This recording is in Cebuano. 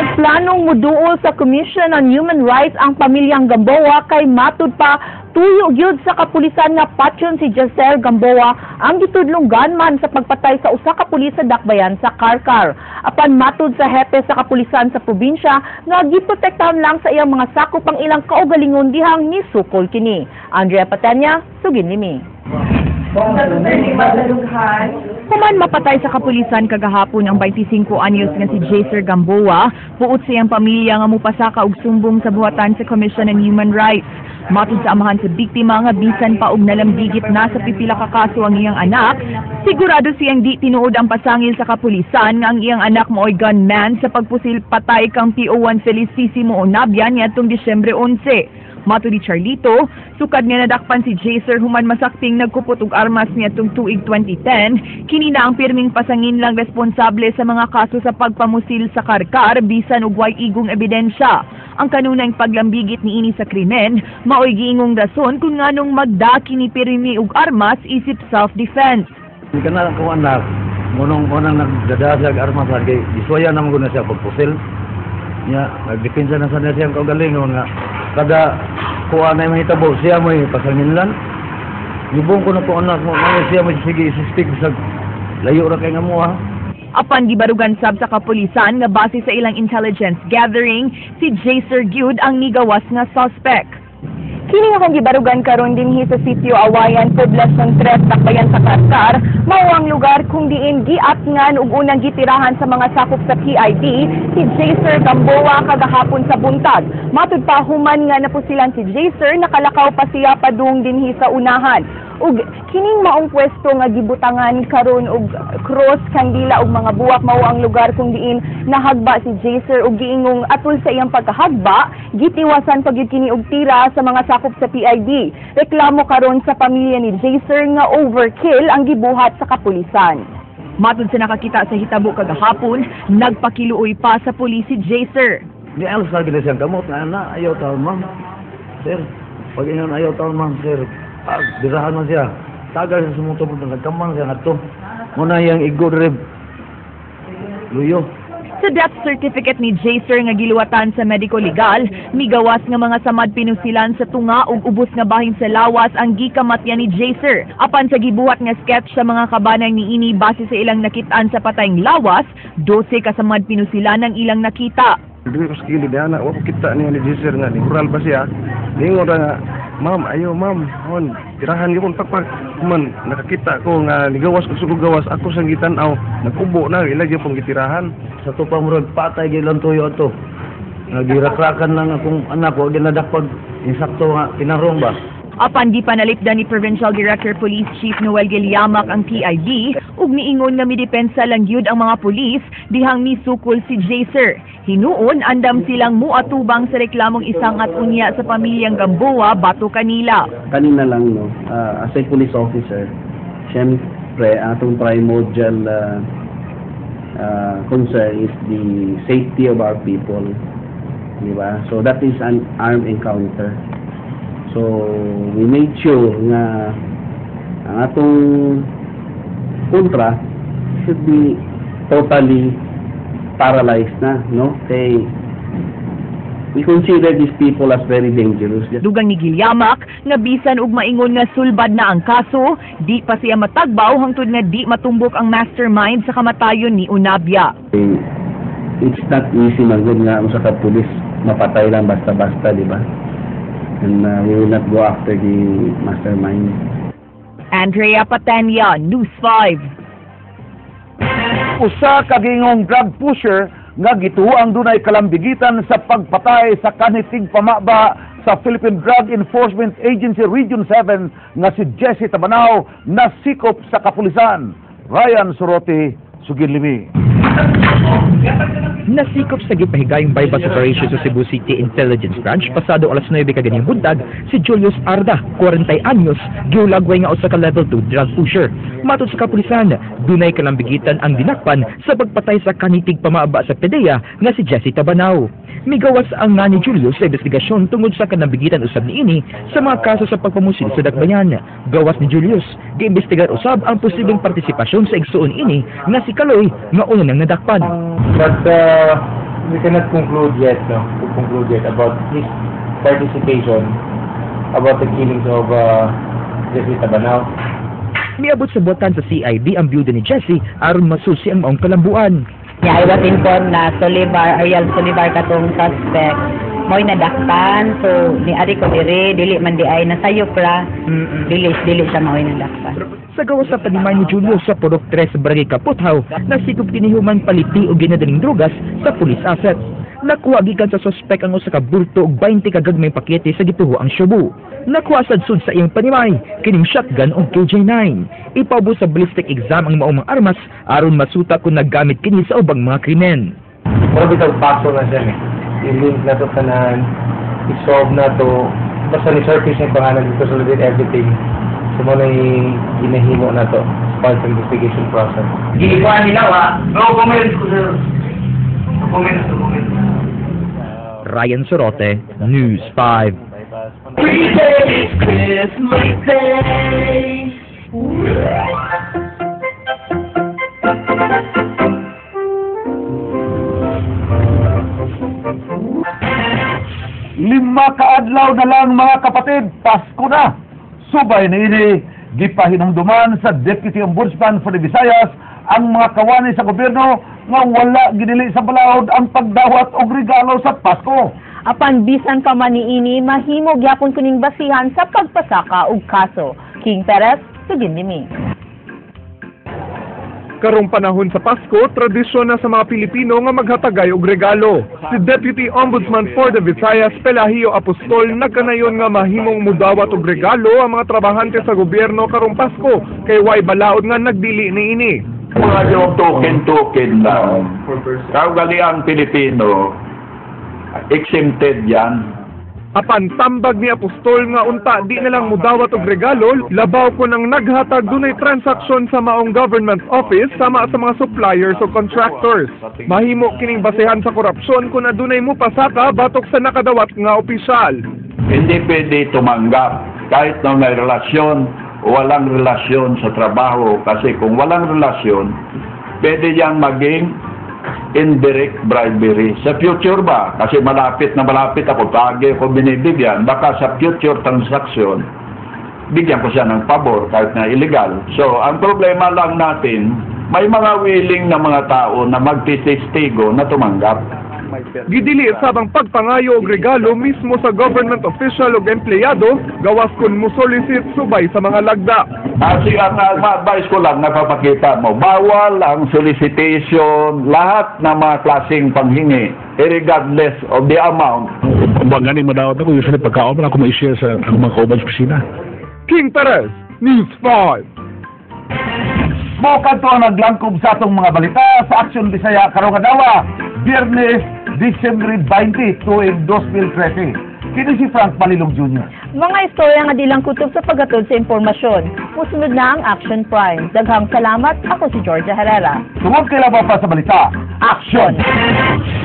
Nagplanong muduol sa Commission on Human Rights ang pamilyang Gamboa kay matud pa tuyo gyud sa kapulisan nga patyon si Jacer Gamboa ang gitudlong gunman sa pagpatay sa usa ka pulis sa Dakbayan sa Carcar. Apan matud sa hepe sa kapulisan sa probinsya nga giprotektahan lang sa iyang mga sakop ang ilang kaugalingon dihang misukol kini. Andrea Patenya, sugin limi. Human mapatay sa kapulisan kagahapon ang 25 anyos nga si Jacer Gamboa, puot sa iyang pamilya nga mupasaka og sumbong sa buhatan sa Commission on Human Rights. Matud sa amahan sa biktima nga bisan pa og nalambigit na sa pipila ka kaso ang iyang anak, sigurado siyang di tinuod ang pasangil sa kapulisan nga ang iyang anak maoy gunman sa pagpusil patay kang PO1 Felicissimo Onabia niadtong Disyembre 11. Matud ni Charlito, sukad nga nadakpan si Jacer human masakping nagkupot og armas niadtong tuig 2010, kini na ang pirming pasangin lang responsable sa mga kaso sa pagpamusil sa Carcar bisan og way igong ebidensya. Ang kanunayng paglambigit niini sa krimen, maoy giingong rason kung nganong magdaki ni pirmi og armas isip self-defense. Hindi ka na lang kung anak, munong unang nagdada siya og armas kay gisuwayan naman ko na siya pagpusil. Nya, nagdepensa na sana siya ang kaugalingon nga kada kuha na yung mahitabo, siya mo'y pasanginlan. Yubong ko na po anak mo, ngayon siya mo'y sige isuspik sa layo ra kay nga mo ha. Apan gibarugan sab sa kapulisan nga base sa ilang intelligence gathering, si Jacer gyud ang nigawas nga suspect. Kini nga kung gibarugan karon dinhi sa sitio Awayan, Poblacion 3, Dakbayan sa Carcar, mao ang lugar kung diin giatngan ug unang gitirahan sa mga sakop sa PID si Jacer Gamboa kagahapon sa buntag. Matud pa, human nga napusilan si Jacer, nakalakaw pa siya padung dinhi sa unahan. Ug kining maong pwesto nga gibutangan karon og cross, kandila ug mga buwak mao ang lugar kung diin nahagba si Jacer ug giingong atol sa iyang pagkahagba, gitiwasan pa gyud kini og tira sa mga sakop sa PID. Reklamo karon sa pamilya ni Jacer nga overkill ang gibuhat sa kapulisan. Matud sa nakakita sa hitabo kagahapon, nagpakiluoy pa sa pulis si Jacer. Di alos lagi na siyang kamot nga na, ayaw taon, ma'am. Sir, pag ingon ayaw taon, ma'am, sir, ah, birahan man siya. Tagal siya sumutubo, nagkamang siya ngadto. Muna iyang igo rib. Luyo. Sa death certificate ni Jacer nga giluwatan sa medico legal, migawas nga mga samad pinusilan sa tunga ug ubos nga bahin sa lawas ang gikamatyan ni Jacer. Apan sa gibuhat nga sketch sa mga kabanay niini base sa ilang nakit-an sa patayng lawas, 12 ka samad pinusilan ang ilang nakita. Dili ko sa kilid ana, wa ko kita niya ni Jacer nga ni hural ba siya. Ningon ra nga, "Ma'am, ayo ma'am, hon, tirahan gyud pagpag man nakakita ko nga nigawas ko sugod gawas ako sang gitan-aw, nag-ubo na ila gyud pong gitirahan." Sa to pa murag patay gyud lang tuyo ato. Nagirakrakan lang akong anak, wa gyud nadakpag insakto nga tinarong ba. Apan gipanalipdan ni Provincial Director Police Chief Noel Gilliamac ang PID ug niingon nga midepensa lang gyud ang mga pulis dihang misukol si Jacer. Hinuon andam silang muatubang sa reklamong isangat unya sa pamilyang Gamboa bato kanila. Kanina lang, no, as a police officer, syempre atong primordial concern is the safety of our people, di ba? So that is an armed encounter, so we made sure nga ang atong kontra should be totally paralyzed na, no, kay we consider these people as very dangerous. Dugang ni Gilliamac nga bisan og maingon nga sulbad na ang kaso, di pa siya matagbaw hangtod nga di matumbok ang mastermind sa kamatayon ni Unabia. Eh, it's not easy man gud nga usa ka pulis mapatay lang basta-basta, di ba? And we will not go after the mastermind. Andrea Patenia, News 5. Usa ka gingong drug pusher nga gituoang dunay kalambigitan sa pagpatay sa kanhi tigpamaba sa Philippine Drug Enforcement Agency Region 7 nga si Jesse Tabanao nasikop sa kapulisan. Ryan Soroti, sugin limi. Nasikop sa gipahigayong buy-bust operation sa Cebu City Intelligence Branch pasado alas 9 kaganing buntag si Julius Arda, 40 anyos, giulagway nga usa ka level 2 drug pusher. Matod sa kapulisan, dunay kalambigitan ang dinakpan sa pagpatay sa kanhi tigpamaba sa PDEA nga si Jesse Tabanao. Migawas ang nga ni Julius sa investigasyon tungod sa kalambigitan usab niini sa mga kaso sa pagpamusil sa dakbayan. Gawas ni Julius, giimbestigar usab ang posibleng partisipasyon sa igsuon ini nga si Kaloy nga una nang nadakpan. But We cannot conclude yet, no, to conclude yet about his participation about the killings of Jesse Tabanao. Miabot sa buwatan sa CID ang byuda ni Jesse aron masusi ang maong kalambuan. Yeah, I was informed na Solivar, Ariel Solivar katong suspect, mo'y nadakpan. So, ni ari ko diri, dili man di ay nasayop ra. Dili, dili siya mao'y nadakpan. Sa gawas sa panimay ni Julio sa Purok 3 sa Barangay Kaputhaw, nasikop kini human paliti og ginadaling drogas sa police asset. Nakuha gikan sa suspect ang usa ka bulto og 20 ka gagmayng pakete sa gituho ang shabu. Nakuha sad sud sa iyang panimay kining shotgun og KJ9. Ipaubos sa ballistic exam ang maong mga armas aron masuta kung naggamit kini sa ubang mga krimen. Pero bitaw paso na siya eh. I-link na to tanan, i-solve na to, basta ni-surface yung pangalan dito, consolidate everything. So mo na yung ginahimo na to as part of investigation process. Ginibuan nila wa. No comment ko, sir. No comment, no comment. Ryan Sorote, News 5. Christmas Day. 5 ka adlaw na lang, mga kapatid, Pasko na. Subay niini, gipahinumduman sa Deputy Ombudsman for the Visayas ang mga kawani sa gobyerno nga wala gidili sa balaod ang pagdawat og regalo sa Pasko. Apan bisan pa man niini, mahimo gyapon kuning basihan sa pagpasaka og kaso. King Perez, sugin nimi. Karong panahon sa Pasko, tradisyon na sa mga Pilipino nga maghatagay og regalo. Si Deputy Ombudsman for the Visayas, Pelagio Apostol, nagkanayon nga mahimong mudawat og regalo ang mga trabahante sa gobyerno karong Pasko, kay way balaod nga nagdili niini. Mga yung token-token lang. Kaugaliang Pilipino, exempted yan. Apan tambag ni Apostol nga unta di na lang mudawat og regalo, labaw ko nang naghatag dunay transaksyon sa maong government office sama sa mga suppliers o contractors. Mahimo kining basehan sa korupsyon kung adunay mupasaka batok sa nakadawat nga opisyal. Hindi pwede tumanggap kahit na may relasyon o walang relasyon sa trabaho. Kasi kung walang relasyon, pwede yang maging indirect bribery. Sa future ba? Kasi malapit na malapit ako, pagi ako binibigyan, baka sa future transaction, bigyan ko siya ng pabor kahit na illegal. So, ang problema lang natin, may mga willing na mga tao na magtitestigo na tumanggap. Gidili sab ang pagpangayo og regalo mismo sa government official ug empleyado gawas kun musolicit subay sa mga lagda. Kasi ang advice ko lang, napapakita mo, bawal ang solicitation, lahat ng mga klaseng panghingi, regardless of the amount. Kung gani madawat ako, usually pagkaon man ako ma-share sa akong mga kauban sa opisina. King Perez, News 5. Mao kadto ang naglangkob sa atong mga balita sa Aksyon Bisaya karong adlaw, Biyernes, Disyembre 20, tuig 2013. Kini si Frank Malilong Jr. Mga istorya nga di lang kutob sa paghatod sa impormasyon. Musunod na ang Action Prime. Daghang salamat. Ako si Georgia Herrera. Tungod kay labaw pa sa balita, Action! Action!